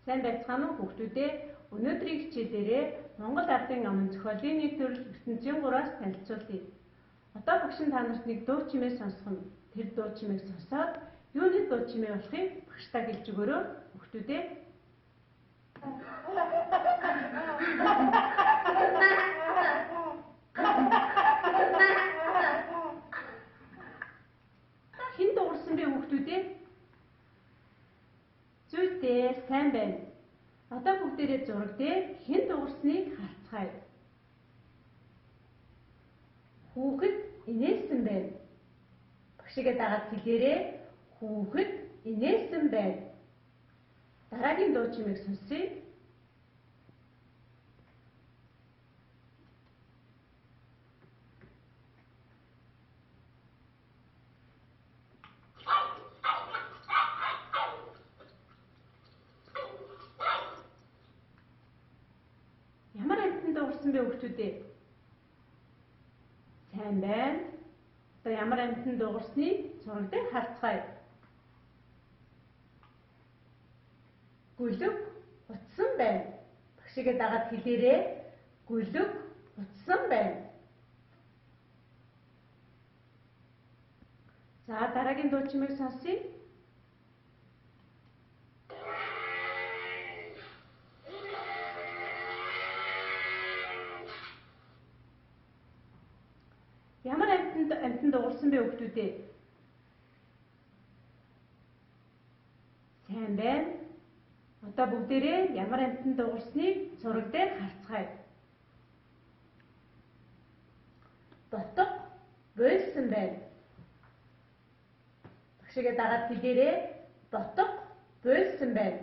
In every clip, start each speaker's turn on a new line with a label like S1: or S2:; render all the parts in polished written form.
S1: Сайн байцгаана уу хүүхдүүдээ? Өнөөдрийн хичээлээрээ Монгол ардын номын зохиолын нэг төрөл ертөнцийн 3-аас танилцуулъя. Одоо багш нь та нарт нэг дуу чимээ сонсгоно. Тэр дуу чимээг сонсоод юуны дуу чимээ болохыг багшдаа хэлж өгөөрэй хүүхдүүдээ. Хэн дуугарсан бэ хүүхдүүдээ? Зүйтэй, сайн байна. Одоо бүгдээрээ зураг дээр хэн дуугарсныг харцгаая. Хүүхэд инээлсэн байна. Багшигээ дагаад хэлээрэй. Хүүхэд инээлсэн байна. Дараагийн дуу чимээг сонсъё. Ямар амьтан дуугарсан бэ хүүхдүүдээ? Сайн байна. Одоо ямар амьтан дуугарсныг зураг дээр харцгаая. Гүлэг утсан байна. Багшигээ дагаад хэлээрэй. Гүлэг утсан байна. За дараагийн дуу чимээг сонсъё. Ямар амьтан дуугарсан бэ хүүхдүүдээ? Сайн байна. Одоо бүгдээрээ ямар амьтан дуугарсныг зураг дээр харцгаая. Ботго буйлсан байна. Багшигээ дагаад хэлээрэй. Ботго буйлсан байна.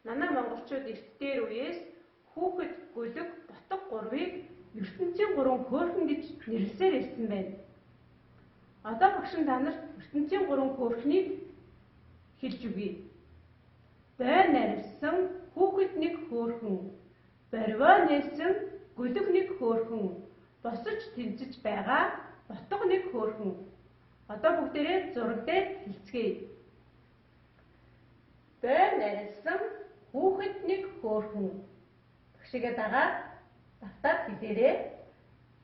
S1: Манай монголчууд эрт дээр үеэс хүүхэд, гүлэг, ботго гурвыг ертөнцийн гурван хөөрхөн гэж нэрлэсээр ирсэн байна. Одоо багш нь та нарт ертөнцийн гурван хөөрхнийг хэлж өгье. Бой нарилсан хүүхэд нэг хөөрхөн, боривоо нээсэн гүлэг нэг хөөрхөн, босож тэнцэж байгаа ботго нэг хөөрхөн. Одоо бүгдээрээ зураг дээр хэлцгээе. Бой нарилсан хүүхэд нэг хөөрхөн. Багшигээ дагаад давтаад хэлээрэй.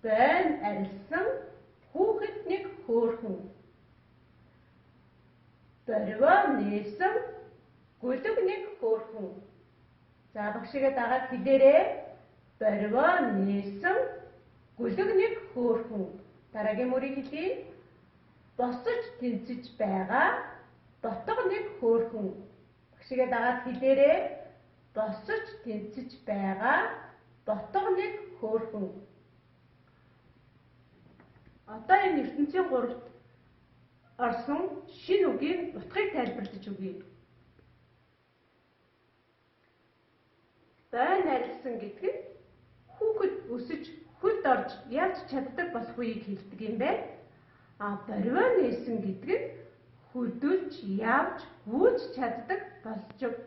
S1: Бой арилсан хүүхэд нэг хөөрхөн. Боривоо нээсэн гүлэг нэг хөөрхөн. За багшигээ дагаад хэлээрэй. Боривоо нээсэн гүлэг нэг хөөрхөн. Дараагийн мөрийг хэлье. Босож тэнцэж байгаа ботго нэг хөөрхөн. Багшигээ дагаад хэлээрэй. Босож тэнцэж байгаа ботго нэг хөөрхөн. Одоо энэ ертөнцийн гуравт орсон шинэ үгийн утгыг тайлбарлаж өгье. Бой нарилсан гэдэг нь хүүхэд өсөж хөлд орж явж чаддаг болох үеийг хэлдэг юм байна. А боривоо нээсэн гэдэг нь хөдөлж явж гүйж чаддаг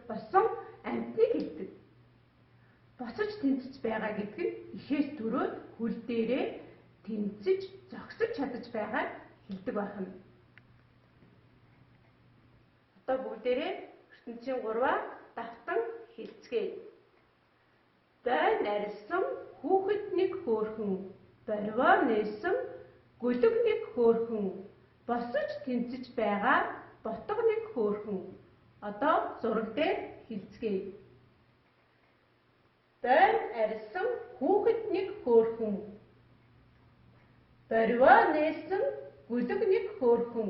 S1: болсон амьтныг хэлдэг. Босож тэнцэж байгаа гэдэг нь ихээс төрөөд хөл дээрээ тэнцэж зогсож чадаж байгааг хэлдэг байх нь. Одоо бүгдээрээ ертөнцийн гурваа давтан хэлцгээе. Бой нарилсан хүүхэд нэг хөөрхөн, боривоо нээсэн гүлэг нэг хөөрхөн, босож тэнцэж байгаа ботго нэг хөөрхөн. Одоо зураг дээр хэлцгээе. Бой арилсан хүүхэд нэг хөөрхөн, боривоо нээсэн гүлэг нэг хөөрхөн,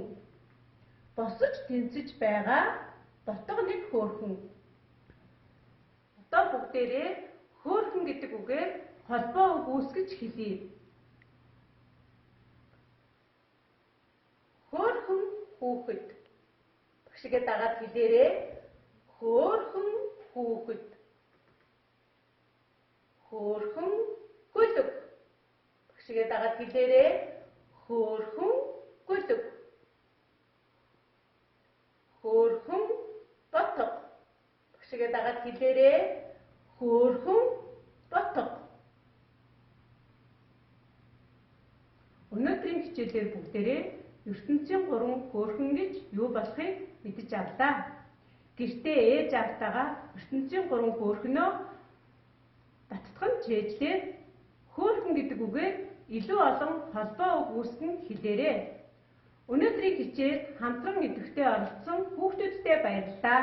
S1: босож тэнцэж байгаа ботго нэг хөөрхөн. Одоо бүгдээрээ хөөрхөн гэдэг үгээр холбоо үг үүсгэж хэлье. Хөөрхөн хүүхэд. Багшигээ дагаад хэлээрэй. Хөөрхөн хүүхэд. Хөөрхөн гүлэг. Багшигээ дагаад хэлээрэй. Хөөрхөн гүлэг. Хөөрхөн ботго. Багшигээ дагаад хэлээрэй. Хөөрхөн ботго. Өнөөдрийн хичээлээр бүгдээрээ ертөнцийн гурван хөөрхөн гэж юу болохыг мэдэж авлаа. Гэртээ ээж аавтайгаа ертөнцийн гурван хөөрхнөө баттган чэйжлээд хөөрхөн гэдэг үгээр илүү олон холбоо үг үүсгэн хэлээрэй. Өнөөдрийн хичээлд хамтран идэвхтэй оролцсон хүүхдүүддээ баярлалаа.